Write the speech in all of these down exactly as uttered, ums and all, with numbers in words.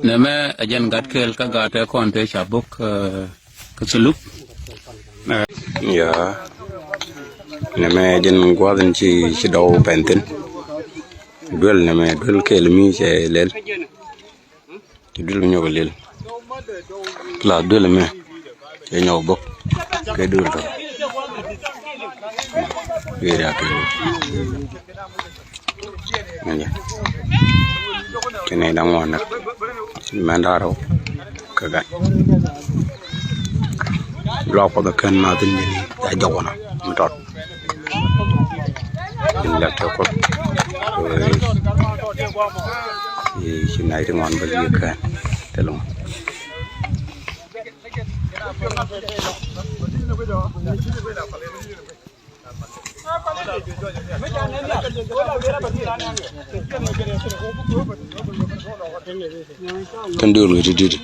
Nɛmɛ ɛ jɛn gat kɛɛl kä gat ɛ kɔn te ca bok, eh, kä thuluk. Eh, ya. Nɛmɛ ɛ jɛn gua̱th in ci, ci dɔw pɛn thin. Duel nɛmɛ, duel kɛɛl mi cɛ lɛl. Ci duel mi nyɔk lɛl. Kila duel mɛ. Cɛ nyɔk bok. Kɛ duel tɔ. Kɛ duel tɔ. Nɛ jɛ. Kɛnɛ da̱ŋ ŋuan näk. Mɛn da̱ŋ rɛw. Kɛ gat. Luak Kuɔth kɛn ma thin jɛ ni. Ya jɔk wänä. Mi tɔt. Jin la tɛ Kuɔth. Ci nɛy ti ŋuan bä yi kɛn. Thil ŋuan. Kɛn döör ɣöö ti di̱t.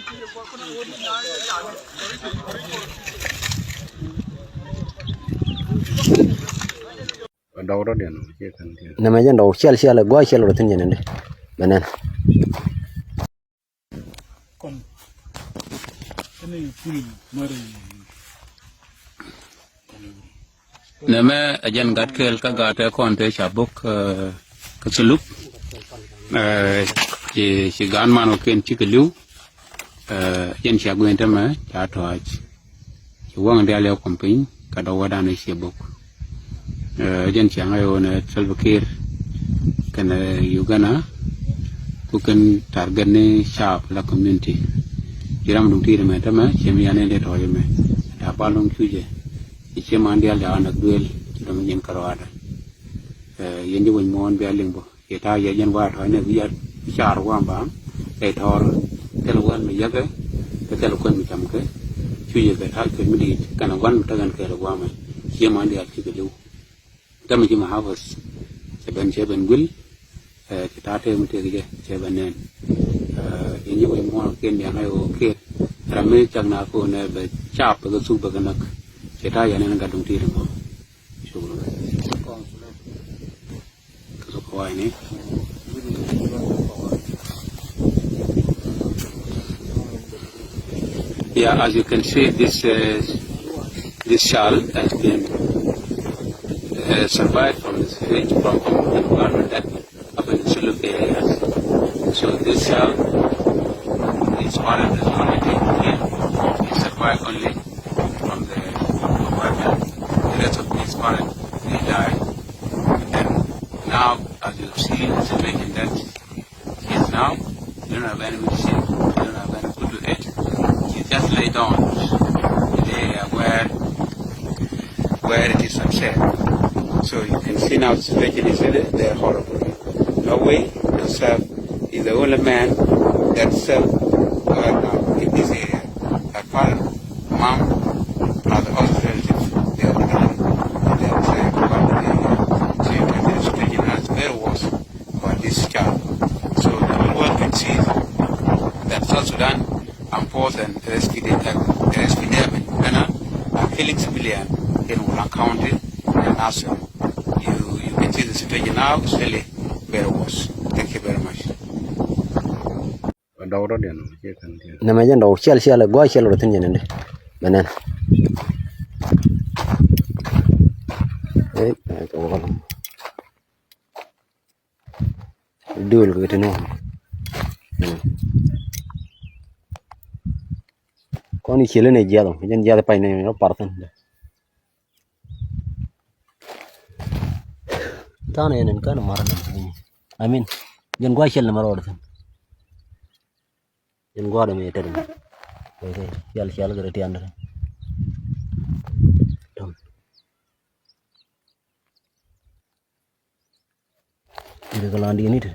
Nɛmɛ jɛn dɔw ciɛl ciɛl ɛ gua̱a̱c ciɛl rɔ thi̱n jɛn ɛn dee. Bɛ nɛn. Nɛmɛ ɛ jɛn gat kɛɛl kä gat ɛ kɔn te ca bok, eh, kä thuluk. Eh, ci, ci gan man kɔ ken cikɛ li̱w. Eh, jɛn cia guiɛn tämɛ ca tɔ̱a̱c. Ci wäŋ diaal yɛ kuɔm piny kä dɔ̱k wädan ɛ cie bok. Eh, jɛn cia ŋäc ɣöö nɛ Salva Kiir kɛnɛ Uganda ku kɛn target ni caap la community. Ci ram duŋ ti̱i̱t mɛ tämɛ cie mi yan in dee tɔ̱ɔ̱c mɛ. Ta bal luŋ cucɛ. Ci cie man diaal ca ɣän dak duel ci dɔ̱ŋ jɛn kärɔaadɛ. Eh, yɛn ji̱ wec muɔ̱ɔ̱n bia liŋ bä. Yɛ ta̱a̱ yɛ jɛn gua̱a̱ tɔ̱ nɛ wi̱i̱ a car gua̱a̱ ba̱a̱ŋ. Ɛ tɔ̱ɔ̱r thil gua̱a̱n mi yäkɛ. Kɛ thil kuän mi cam kɛ. Cu yɛ kɛ ta̱a̱ cuec mi di̱i̱t kɛnɛ gua̱n mi tekɛn kɛɛl gua̱a̱ mɛ. Ciɛ man diaal cikɛ li̱w. Tämɛ ci mi hafis. Cɛ ben, cɛ ben guil. Ɛ, ci ta̱a̱ tëë mi tëëk jɛ cɛ ben nɛn. Ɛ, yɛn ji̱ wec muɔ̱ɔ̱n kiɛn diaal ŋa̱c ɣöö kiɛt. Ram mi cak na ko̱n ɛ bɛ caap bɛ kɛ thuk bɛ kɛ näk. Cɛ ta̱a̱ yɛn ɛn gat duŋ ti̱i̱t ɛmɔ. Shukran. Yeah, as you can see, this, uh, this child has been, uh, survived from the siege, from the environment that happened in Silu area. So this child, his parent is only taken here. He survived only from the, from the environment. The rest of his parents, they died. And now, as you see, it's a legend that she is now, they don't have any medicine, they don't have any food to eat. She just lay down in the area where, where it is unsafe. So you can see now the situation is really, they're horrible. No way to serve. He's the only man that serve right now in this area. Her father, mom, plus all the relatives, they are all gone. And they are trying to find the area. So you can see the situation has very worse for this child. So the whole world can see that South Sudan Armed Force and S P D F, S P D F in Uganda are killing civilian in Ulang County and Nasir. You, you can see the situation now is really very worse. Thank you very much. Nɛmɛ jɛn dɔw ciɛl ciɛl ɛ gua̱a̱c ciɛl rɔ thi̱n jɛn ɛn dee. Bɛ nɛn. Ɛ, ɛ, kɛ wä kɔn. Duel kɛ ti ni wä. Kɔn i̱ ciɛl ni jiath ɔ, jɛn jiath pay ni rɔ par thi̱n. Ta̱a̱n ɛn ɛn kän mar ni. I mean, jɛn gua̱a̱c ciɛl ni ma rɔɔd thi̱n. Jɛn gua̱a̱c dɛ mi tɛt mi. Ciɛl ciɛl kɛ ti tian dɛ. Tɔn. Iri kɛ lan diɛn i̱ ti.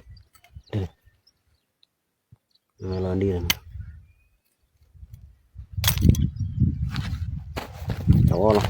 Ti. Ɛ, lan diɛn. Cɛ wä lɔ.